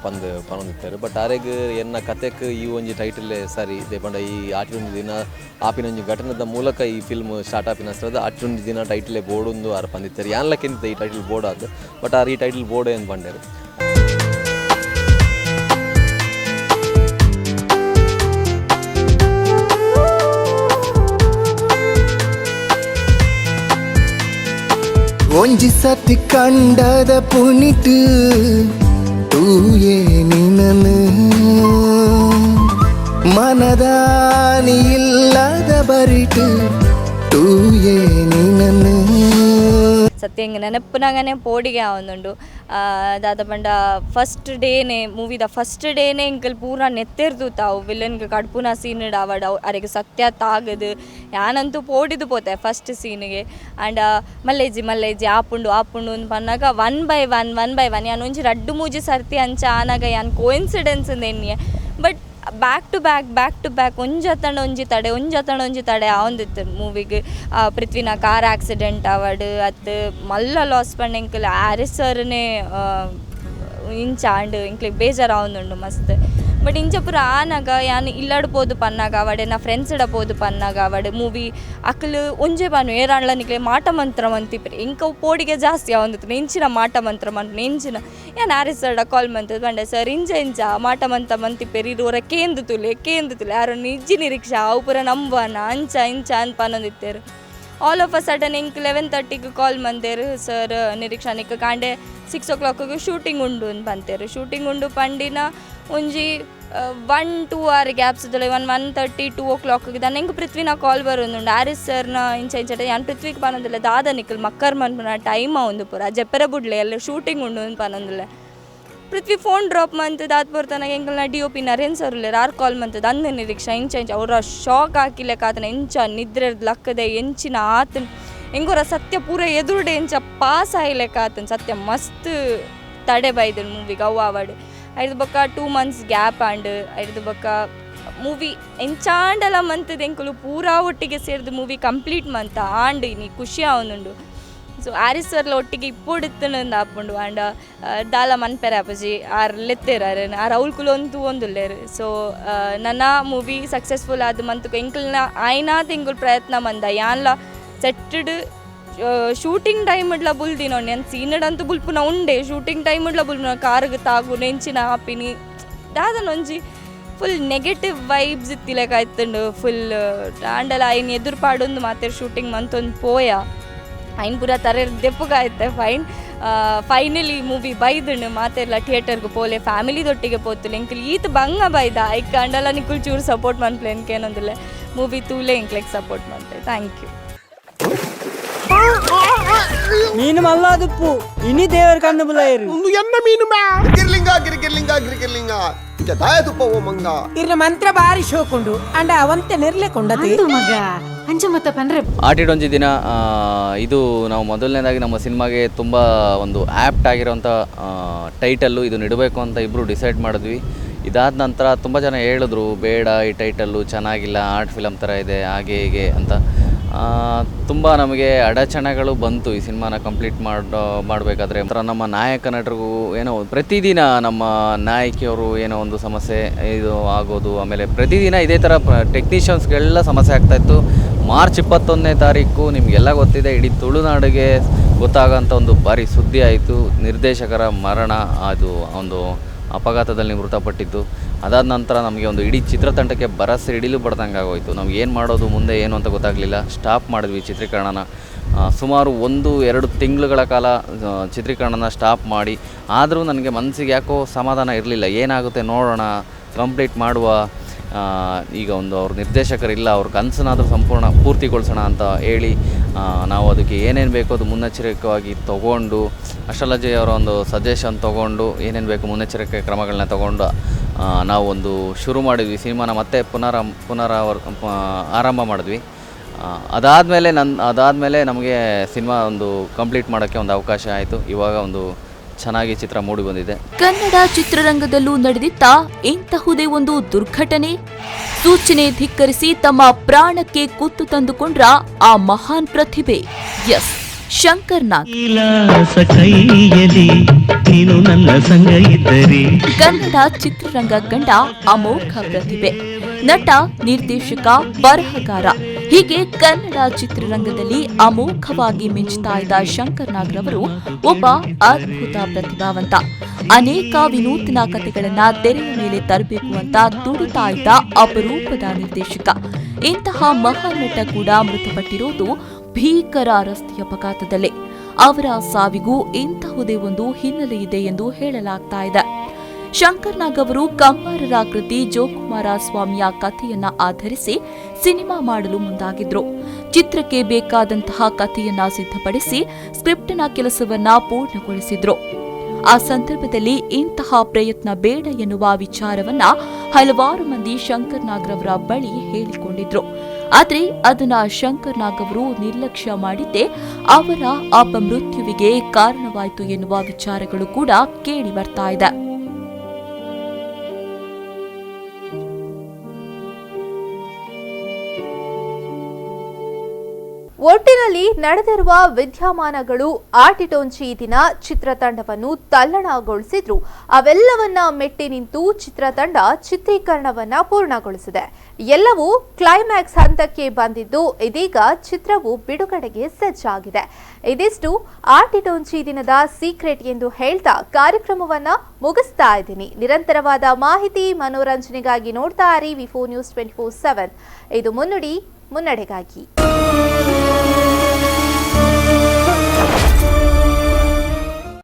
ಪಂದ್ ಪನೊಂದಿತ್ತಾರೆ. ಬಟ್ ಆರೆಗ್ ಎನ್ನ ಕತೆಕ್ ಈ ಒಂಜಿ ಟೈಟಲ್ಲೇ ಸರಿ ಇದೆ ಪಂಡ ಈ ಆಟಿಡೊಂಜಿ ದಿನ ಆಪಿನೊಂಜಿ ಘಟನೆದ ಮೂಲಕ ಈ ಫಿಲ್ಮ್ ಸ್ಟಾರ್ಟ್ ಆಪಿನ ಅಷ್ಟರದ ಆಟಿಡೊಂಜಿ ದಿನ ಟೈಟಲೇ ಬೋರ್ಡೊಂದು ಆರ್ ಪಂದಿತ್ತಾರೆ. ಯಾನ್ಲಕ್ಕೆಂತ ಈ ಟೈಟಲ್ ಬೋರ್ಡ್ ಆದ್ ಬಟ್ ಆರ್ ಈ ಟೈಟಲ್ ಬೋರ್ಡ್ ಏನು ಪಂಡೇರು. ಒಂಜಿ ಸತಿ ಕಂಡದ ಪುನಿಟು ತೂಯೇ ನಿನನು, ಮನದಾನಿ ಇಲ್ಲದ ಬರಿಟು ತೂಯೇ ನಿನನು. ಸತ್ಯ ಹಿಂಗೆ ನೆನಪುನಾಗನೆ ಪೋಡಿಗೆ ಆವೊಂದುಂಡು. ದಾದ ಪಂಡ ಫಸ್ಟ್ ಡೇನೆ ಮೂವಿದ ಫಸ್ಟ್ ಡೇನೆ ಎಂಕಲ್ ಪೂರ ನೆತ್ತೆರ್ದು ತಾವು ವಿಲನ್ಗೆ ಕಡ್ಪುನ ಸೀನ್ ಆವಡ್ ಅರೆಗ್ ಸತ್ಯ ತಾಗದು ಯಾನಂತೂ ಪೋಡಿದು ಪೋತೆ ಫಸ್ಟ್ ಸೀನಿಗೆ. ಆ್ಯಂಡ್ ಮಲ್ಲೇಜಿ ಮಲ್ಲೇಜಿ ಆಪುಂಡು ಆಪುಂಡು ಅಂದ್ ಪನ್ನಾಗ one by one one by one ಯಾನ್ ಒಂಜಿ ರಡ್ಡು ಮೂಜಿ ಸರ್ತಿ ಅಂಚ ಆನಾಗ ಯಾನ್ ಕೋಇನ್ಸಿಡೆನ್ಸ್ ಎನ್ನಿಯೆ. But back to back back to back ಒಂಜತಂಡ ಒಂಜಿ ತಡೆ ಒಂಜತಂಡ ಒಂಜಿ ತಡೆ ಆವೊಂದಿತ್ತು ಮೂವಿಗ್. ಪೃಥ್ವಿನ ಕಾರ್ ಆಕ್ಸಿಡೆಂಟ್ ಆವಡ್ ಅತ್ ಮಲ್ಲ ಲಾಸ್ ಪಂಡ ಎಂಕಲ್ ಹ್ಯಾರಿಸ್ ಸರ್ನೇ ಇಂಚ ಆಂಡ್ ಎಂಕ್ಲೆಗ್ ಬೇಜಾರು ಆವೊಂದುಂಡು ಮಸ್ತ್. ಬಟ್ ಇಂಚ ಪೂರ ಆನಾಗ ಯಾನ್ ಇಲ್ಲಡ್ ಪೋದು ಪನ್ನಾಗ ಆವಡ್ ಎನ್ನ ಫ್ರೆಂಡ್ಸ್ಡ ಪೋದು ಪನ್ನಾಗ ಆವಡ್ ಮೂವಿ ಅಕ್ಲು ಒಂಜೆ ಪನ್ನು ಏರಾಂಡ್ಲ ನಿಕ್ಲೆ ಮಾಟ ಮಂತ್ರ ಮಂತಿಪ್ರೆ ಎಂಕ್ ಅವು ಪೋಡಿಗೆ ಜಾಸ್ತಿ ಆವೊಂದಿತ್ತು ಇಂಚಿನ ಮಾಟ ಮಂತ್ರ ಮನ್ಪುನ ಇಂಚಿನ. ಯಾನ್ ಹ್ಯಾರಿಸ್ ಸರ್ಡ ಕಾಲ್ ಮಂತುದು ಪಂಡೆ ಸರ್ ಇಂಚ ಇಂಚ ಮಾಟ ಮಂತ್ರ ಮಂತಿಪ್ಪೆರ್ ಇರ್ ಒರ ಕೇಂದು ತುಲೆ ಕೇಂದು ತುಲೆ ಆರ್ ನಿಜ್ಜಿ ನಿರೀಕ್ಷಾ ಅವು ಪೂರ ನಂಬುವನ ಅಂಚ ಇಂಚ ಅಂದ್ ಪನೊಂದಿತ್ತೆರ್. ಆಲ್ ಆಫ್ ಅ ಸಡನ್ ಎಂಕ್ 11:30 ಕಾಲ್ ಮಂತೇರ್ ಸರ್ ನಿರೀಕ್ಷಾ ನಿಕ್ ಕಾಂಡೆ 6 o'clock shooting ಉಂಡು ಅಂದ್ ಪಂತೇರ್. ಶೂಟಿಂಗ್ ಉಂಡು ಪಂಡಿನ ಒಂಜಿ 1-2 ಅವರ್ ಗ್ಯಾಪ್ಸ್ 1:30 2 o'clock ದಾನ ಎಂಕ್ ಪೃಥ್ವಿನ ಕಾಲ್ ಬರೋದುಂಡು. ಹ್ಯಾರಿಸ್ ಸರ್ನ ಇಂಚ ಇಂಚ ಯಾನ್ ಪೃಥ್ವಿಗ್ ಪನೊಂದುಲ್ಲೆ ದಾದ ನಿಕುಲು ಮಕ್ಕರ್ ಮನ್ಪುನ ಟೈಮ್ ಆವೊಂದು ಪೂರ ಜೆಪ್ಪೆರೆ ಬುಡ್ಲೆ ಎಲ್ಲ ಶೂಟಿಂಗ್ ಉಂಡು ಅಂದ್ ಪನೊಂದುಲ್ಲೆ. ಪೃಥ್ವಿ ಫೋನ್ ಡ್ರಾಪ್ ಮಂತ್ ದಾತ್ ಪೊರ್ತನಾಗ ಎಂಕಲ್ನ D O P Naren sir ಉಲ್ಲೆರ್ ಆರ್ ಕಾಲ್ ಮಂತದ ಅಂದ್ ನಿರೀಕ್ಷಾ ಇಂಚ ಇಂಚ ಅವರ ಶಾಕ್ ಆಕಿಲೆಕ್ಕ ಆತನ ಎಂಚ ನಿದ್ರೆ ಲಕ್ಕದೆ ಎಂಚಿನ ಆತನ ಎಂಗೊರ ಸತ್ಯ ಪೂರ ಎದುರುಡೆ ಎಂಚ ಪಾಸ್ ಆಯಿಲೆಕ್ಕ ಆತನ ಸತ್ಯ ಮಸ್ತ್ ತಡೆ ಬೈದನ್ ಮೂವಿಗೆ ಅವು ಆವಡ್. ಐದು ಬೊಕ್ಕ 2 months gap and ಐದು ಬೊಕ್ಕ ಮೂವಿ ಎಂಚಾಂಡಲ ಮಂತದ ಎಂಕುಲು ಪೂರಾ ಒಟ್ಟಿಗೆ ಸೇರ್ದು ಮೂವಿ ಕಂಪ್ಲೀಟ್ ಮಂತ ಆಂಡ್ ಇನಿ ಖುಷಿ ಆವೊಂದುಂಡು. ಸೊ ಹ್ಯಾರಿಸ್ ಸರ್ಲ ಒಟ್ಟಿಗೆ ಇಪ್ಪೊಡಿತ್ತುಂದು ಆಪುಂಡು. ಆಂಡ ದಾಲ ಮನ್ಪೆರೆ ಆಪುಜಿ ಆರ್ ಲೆತ್ತೇರ್ ಆರ್ ಆರ್ ಅವ್ಲ್ಕುಲು ಒಂತು ಒಂದುಲ್ಲೆರ್. ಸೊ ನನ್ನ ಮೂವಿ ಸಕ್ಸಸ್ಫುಲ್ ಆದ್ ಮಂತುಕು ಎಂಕಲ್ನ ಆಯ್ನಾತ್ ಎಂಕುಲು ಪ್ರಯತ್ನ ಮಂದ ಯಾನ್ಲ ಸೆಟ್ಟಡ್ Shooting time ಇಡ್ಲ ಬುಲ್ದಿನೋಣ್ ಏನು ಸೀನಡ್ ಅಂತೂ ಬುಲ್ಪುನ ಉಂಡೆ ಶೂಟಿಂಗ್ ಟೈಮ್ ಇಡ್ಲ ಬುಲ್ಪುನ ಕಾರ್ಗ್ ತಾಗು ನೆಂಚಿನ ಆಪಿನಿ ದಾದನ ಒಂಜಿ full negative vibes ಇತ್ತಿಲೆಕ ಆಯ್ತುಂಡು ಫುಲ್ ಆಂಡಲ ಐನ್ ಎದುರು ಪಾಡೊಂದು ಮಾತೆ ಶೂಟಿಂಗ್ ಮಂತೊಂದು ಪೋಯ ಐನ್ ಪೂರ ತರೆ ದೆಪ್ಪುಗಾಯ್ತೆ fine. Finally movie ಬೈದುಂಡು ಮಾತೆರ್ಲ ಥಿಯೇಟರ್ಗೆ ಪೋಲೆ ಫ್ಯಾಮಿಲಿ ದೊಟ್ಟಿಗೆ ಪೋತುಲೆ ಎಂಕುಲು ಈತ್ ಬಂಗ ಬೈದ ಐಕ್ ಅಂಡಲ ನಿಕುಲ್ ಚೂರು ಸಪೋರ್ಟ್ ಮನ್ಪ್ಲೆ ಎನ್ಕೇನೊಂದುಲ್ಲೆ ಮೂವಿ ತೂಲೆ ಎಂಕ್ಲೆಗ್ ಸಪೋರ್ಟ್ ಮನ್ಪೆ. Thank you. ಮೀನು ಮಲ್ಲಾದುಪ್ಪು ಇನಿ ದೇವರ ಕಣ್ಣು ಬುಲಾಯರು ಎನ್ನ ಮೀನು ಬಾ ಗಿರ್ಲಿಂಗ ಗಿರ್ಗಿರ್ಲಿಂಗ ಗಿರ್ಗಿರ್ಲಿಂಗ ದಾಯ ತುಪ್ಪ ಓ ಮಂಗ ಇರ್ನ ಮಂತ್ರ ಬಾರಿ ಶೋಕುಂಡು ಅಂಡ ಅವಂತೆ ನೆರ್ಲೆ ಕೊಂಡತೆ ಮಗ ಅಂಚ ಮತ್ತ ಪನ್ರೆ ಆಟಿಡೊಂಜಿ ದಿನ ಇದು ನಾವು ಮೊದಲನೇದಾಗಿ ನಮ್ಮ ಸಿನಿಮಾಗೆ ತುಂಬ ಒಂದು ಆ್ಯಪ್ಟ್ ಆಗಿರೋಂಥ ಟೈಟಲ್ಲು ಇದನ್ನು ಇಡಬೇಕು ಅಂತ ಇಬ್ಬರು ಡಿಸೈಡ್ ಮಾಡಿದ್ವಿ. ಇದಾದ ನಂತರ ತುಂಬ ಜನ ಹೇಳಿದ್ರು ಬೇಡ ಈ ಟೈಟಲ್ಲು ಚೆನ್ನಾಗಿಲ್ಲ, ಆರ್ಟ್ ಫಿಲಮ್ ಥರ ಇದೆ ಹಾಗೆ ಹೀಗೆ ಅಂತ. ತುಂಬ ನಮಗೆ ಅಡಚಣೆಗಳು ಬಂತು ಈ ಸಿನಿಮಾನ ಕಂಪ್ಲೀಟ್ ಮಾಡಬೇಕಾದ್ರೆ. ಒಂಥರ ನಮ್ಮ ನಾಯಕ ನಟರಿಗೂ ಏನೋ ಪ್ರತಿದಿನ ನಮ್ಮ ನಾಯಕಿಯವರು ಏನೋ ಒಂದು ಸಮಸ್ಯೆ ಇದು ಆಗೋದು, ಆಮೇಲೆ ಪ್ರತಿದಿನ ಇದೇ ಥರ ಟೆಕ್ನಿಷಿಯನ್ಸ್ಗೆಲ್ಲ ಸಮಸ್ಯೆ ಆಗ್ತಾಯಿತ್ತು. ಮಾರ್ಚ್ 21ನೇ ತಾರೀಕು ನಿಮಗೆಲ್ಲ ಗೊತ್ತಿದೆ, ಇಡೀ ತುಳುನಾಡಿಗೆ ಗೊತ್ತಾಗೋಂಥ ಒಂದು ಭಾರಿ ಸುದ್ದಿ ಆಯಿತು. ನಿರ್ದೇಶಕರ ಮರಣ, ಅದು ಒಂದು ಅಪಘಾತದಲ್ಲಿ ಮೃತಪಟ್ಟಿದ್ದು. ಅದಾದ ನಂತರ ನಮಗೆ ಒಂದು ಇಡೀ ಚಿತ್ರತಂಡಕ್ಕೆ ಬರಸೆ ಹಿಡಿಲು ಬಡ್ದಂಗೆ ಆಗೋಯಿತು. ನಮ್ಗೆ ಏನು ಮಾಡೋದು ಮುಂದೆ ಏನು ಅಂತ ಗೊತ್ತಾಗಲಿಲ್ಲ. ಸ್ಟಾಪ್ ಮಾಡಿದ್ವಿ ಚಿತ್ರೀಕರಣನ. ಸುಮಾರು 1-2 ತಿಂಗಳುಗಳ ಕಾಲ ಚಿತ್ರೀಕರಣನ ಸ್ಟಾಪ್ ಮಾಡಿ, ಆದರೂ ನನಗೆ ಮನಸ್ಸಿಗೆ ಯಾಕೋ ಸಮಾಧಾನ ಇರಲಿಲ್ಲ. ಏನಾಗುತ್ತೆ ನೋಡೋಣ, ಕಂಪ್ಲೀಟ್ ಮಾಡುವ, ಈಗ ಒಂದು ಅವ್ರ ನಿರ್ದೇಶಕರಿಲ್ಲ, ಅವ್ರ ಕನಸನ್ನಾದರೂ ಸಂಪೂರ್ಣ ಪೂರ್ತಿಗೊಳಿಸೋಣ ಅಂತ ಹೇಳಿ ನಾವು ಅದಕ್ಕೆ ಏನೇನು ಬೇಕೋ ಅದು ಮುನ್ನೆಚ್ಚರಿಕೆಯಾಗಿ ತೊಗೊಂಡು, ಅಷ್ಟಲಜಿ ಅವರ ಒಂದು ಸಜೆಷನ್ ತೊಗೊಂಡು ಏನೇನು ಬೇಕು ಮುನ್ನೆಚ್ಚರಿಕೆ ಕ್ರಮಗಳನ್ನ ತೊಗೊಂಡು ನಾವೊಂದು ಶುರು ಮಾಡಿದ್ವಿ ಸಿನಿಮಾನ. ಮತ್ತೆ ಆರಂಭ ಮಾಡಿದ್ವಿ. ಅದಾದಮೇಲೆ ನಮಗೆ ಸಿನಿಮಾ ಒಂದು ಕಂಪ್ಲೀಟ್ ಮಾಡೋಕ್ಕೆ ಒಂದು ಅವಕಾಶ ಆಯಿತು. ಇವಾಗ ಒಂದು ಚೆನ್ನಾಗಿ ಚಿತ್ರ ಮೂಡಿ ಬಂದಿದೆ. ಕನ್ನಡ ಚಿತ್ರರಂಗದಲ್ಲೂ ನಡೆದಿತ್ತ ಇಂತಹುದೇ ಒಂದು ದುರ್ಘಟನೆ. ಸೂಚನೆ ಧಿಕ್ಕರಿಸಿ ತಮ್ಮ ಪ್ರಾಣಕ್ಕೆ ಕುತ್ತು ತಂದುಕೊಂಡ್ರ ಆ ಮಹಾನ್ ಪ್ರತಿಭೆ ಎಸ್ ಶಂಕರ್ ನಾಗ್. ಕನ್ನಡ ಚಿತ್ರರಂಗ ಕಂಡ ಅಮೋಘ ಪ್ರತಿಭೆ, ನಟ, ನಿರ್ದೇಶಕ, ಬರಹಗಾರ, ಹೀಗೆ ಕನ್ನಡ ಚಿತ್ರರಂಗದಲ್ಲಿ ಅಮೋಘವಾಗಿ ಮಿಂಚುತ್ತಾ ಇದ್ದ ಶಂಕರ್ ನಾಗ್ ರವರು ಒಬ್ಬ ಅದ್ಭುತ ಪ್ರತಿಭಾವಂತ. ಅನೇಕ ವಿನೂತನ ಕಥೆಗಳನ್ನ ತೆರೆಯ ಮೇಲೆ ತರಬೇಕು ಅಂತ ದುಡಿತಾ ಇದ್ದ ಅಪರೂಪದ ನಿರ್ದೇಶಕ. ಇಂತಹ ಮಹಾನ್ ನಟ ಕೂಡ ಮೃತಪಟ್ಟಿರುವುದು ಭೀಕರ ರಸ್ತೆ ಅಪಘಾತದಲ್ಲೇ. ಅವರ ಸಾವಿಗೂ ಇಂತಹುದೇ ಒಂದು ಹಿನ್ನೆಲೆ ಇದೆ ಎಂದು ಹೇಳಲಾಗ್ತಾ ಇದೆ. ಶಂಕರ್ ನಾಗ್ ಅವರು ಕಂಬಾರರ ಕೃತಿ ಜೋಕುಮಾರ ಸ್ವಾಮಿಯ ಕಥೆಯನ್ನ ಆಧರಿಸಿ ಸಿನಿಮಾ ಮಾಡಲು ಮುಂದಾಗಿದ್ರು. ಚಿತ್ರಕ್ಕೆ ಬೇಕಾದಂತಹ ಕಥೆಯನ್ನ ಸಿದ್ಧಪಡಿಸಿ ಸ್ಕ್ರಿಪ್ಟ್ನ ಕೆಲಸವನ್ನ ಪೂರ್ಣಗೊಳಿಸಿದ್ರು. ಆ ಸಂದರ್ಭದಲ್ಲಿ ಇಂತಹ ಪ್ರಯತ್ನ ಬೇಡ ಎನ್ನುವ ವಿಚಾರವನ್ನ ಹಲವಾರು ಮಂದಿ ಶಂಕರ್ ನಾಗ್ ರವರ ಬಳಿ ಹೇಳಿಕೊಂಡಿದ್ರು. ಆದರೆ ಅದನ್ನ ಶಂಕರ್ ನಾಗ್ ಅವರು ನಿರ್ಲಕ್ಷ್ಯ ಮಾಡಿದ್ದೇ ಅವರ ಅಪಮೃತ್ಯುವಿಗೆ ಕಾರಣವಾಯಿತು ಎನ್ನುವ ವಿಚಾರಗಳು ಕೂಡ ಕೇಳಿ ಬರ್ತಾ ಇದೆ. ಒಟ್ಟಿನಲ್ಲಿ ನಡೆದಿರುವ ವಿದ್ಯಮಾನಗಳು ಆಟಿಟೊಂಚಿ ದಿನ ಚಿತ್ರತಂಡವನ್ನು ತಲ್ಲಣಗೊಳಿಸಿದ್ರು. ಅವೆಲ್ಲವನ್ನ ಮೆಟ್ಟಿ ನಿಂತು ಚಿತ್ರತಂಡ ಚಿತ್ರೀಕರಣವನ್ನ ಪೂರ್ಣಗೊಳಿಸಿದೆ. ಎಲ್ಲವೂ ಕ್ಲೈಮ್ಯಾಕ್ಸ್ ಹಂತಕ್ಕೆ ಬಂದಿದ್ದು ಇದೀಗ ಚಿತ್ರವು ಬಿಡುಗಡೆಗೆ ಸಜ್ಜಾಗಿದೆ. ಇದಿಷ್ಟು ಆಟಿಟೊಂಚಿ ದಿನದ ಸೀಕ್ರೆಟ್ ಎಂದು ಹೇಳ್ತಾ ಕಾರ್ಯಕ್ರಮವನ್ನ ಮುಗಿಸ್ತಾ ಇದ್ದೀನಿ. ನಿರಂತರವಾದ ಮಾಹಿತಿ ಮನೋರಂಜನೆಗಾಗಿ ನೋಡ್ತಾ ಇರಿ V4 news 24/7. ಇದು ಮುನ್ನುಡಿ ಮುನ್ನಡೆಗಾಗಿ.